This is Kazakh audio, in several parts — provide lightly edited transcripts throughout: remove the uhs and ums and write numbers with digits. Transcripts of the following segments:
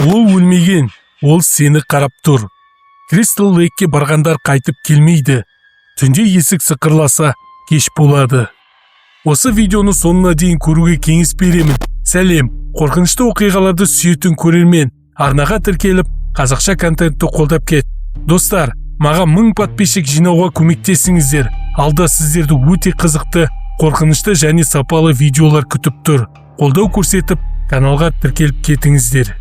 Ол өлмеген, ол сені қарап тұр. Кристал Лейкке барғандар қайтып келмейді. Түнде есік сықырласа, кеш болады. Осы видеоны соңына дейін көруге кеңес беремін. Сәлем, қорқынышты оқиғаларды сүйетін көрермен, арнаға тіркеліп, қазақша контентті қолдап кет. Достар, маған 1000 подписчик жинауға көмектесіңіздер. Алда сіздерді өте қызықты, қорқынышты және сапалы видеолар күтіп тұр. Қолдау көрсетіп, каналға тіркеліп кетіңіздер.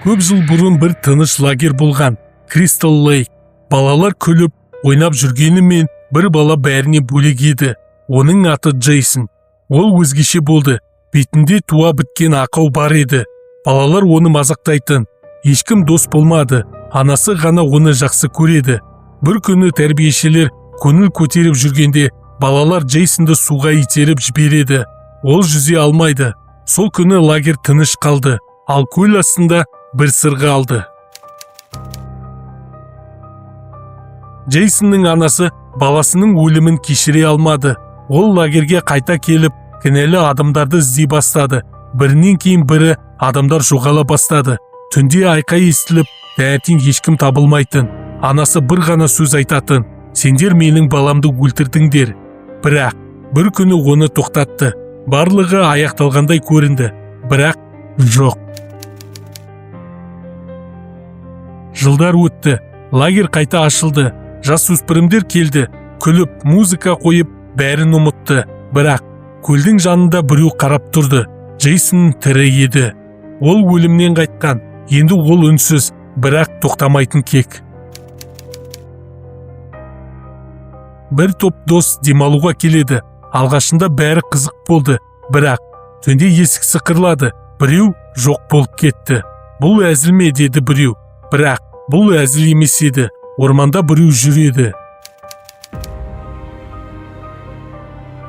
Көп жыл бұрын бір тыныш лагерь болған, Кристал Лейк. Балалар күліп, ойнап жүргенімен, бір бала бәріне бөлек еді. Оның аты Джейсон. Ол өзгеше болды. Бетінде туа біткен ақау бар еді. Балалар оны мазақтайтын. Ешкім дос болмады. Анасы ғана оны жақсы көреді. Бір күні тәрбиешілер көңіл көтеріп жүргенде, балалар Джейсонды суға итеріп жібереді. Ол жүзе алмайды. Сол күні лагерь тыныш қалды. Ал көл астында бір сыр қалды. Джейсонның анасы баласының өлімін кешіре алмады. Ол лагерьге қайта келіп, кінәлі адамдарды іздей бастады. Бірінен кейін бірі адамдар жоғала бастады. Түнде айқай естіліп, таңертең ешкім табылмайтын. Анасы бір ғана сөз айтатын: «Сендер менің баламды өлтірдіңдер». Бірақ бір күні оны тоқтатты. Барлығы аяқталғандай көрінді, бірақ жоқ. Жылдар өтті, лагерь қайта ашылды, жасөспірімдер келді, күліп, музыка қойып, бәрін ұмытты. Бірақ көлдің жанында біреу қарап тұрды. Джейсон тірі еді. Ол өлімнен қайтқан. Енді ол үнсіз, бірақ тоқтамайтын кек. Бір топ дос демалуға келеді. Алғашында бәрі қызық болды, бірақ түнде есік сықырлады, біреу жоқ болып кетті. «Бұл әзіл ме?» – деді біреу. Бірақ бұл әзіл емес еді. Орманда біреу жүреді.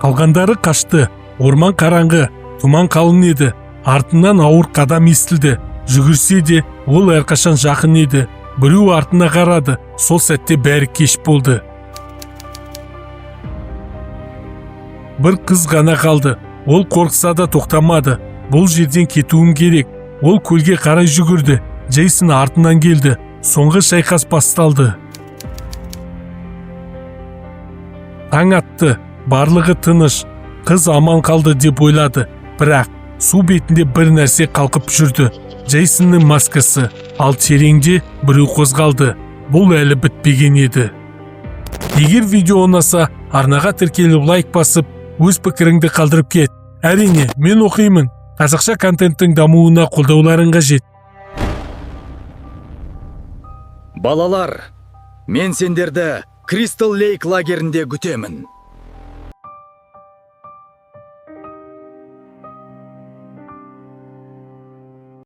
Қалғандары қашты. Орман қараңғы, тұман қалың еді. Артынан ауыр қадам естілді. Жүгірсе де, ол әрқашан жақын еді. Біреу артына қарады. Сол сәтте бәрі кеш болды. Бір қыз ғана қалды. Ол қорықса да тоқтамады. «Бұл жерден кетуім керек». Ол көлге қарай жүгірді. Джейсон артынан келді. Соңғы шайқас басталды. Таң атты, барлығы тыныш. Қыз аман қалды деп ойлады. Бірақ су бетінде бір нәрсе қалқып жүрді. Джейсонның маскасы. Ал тереңде біреу қозғалды. Бұл әлі бітпеген еді. Егер видео ұнаса, арнаға тіркеліп, лайк басып, өз пікіріңді қалдырып кет. Әрине, мен оқимын. Қазақша контенттің дамуына қолдауларың қажет. Балалар, мен сендерді Кристал Лейк лагерінде күтемін.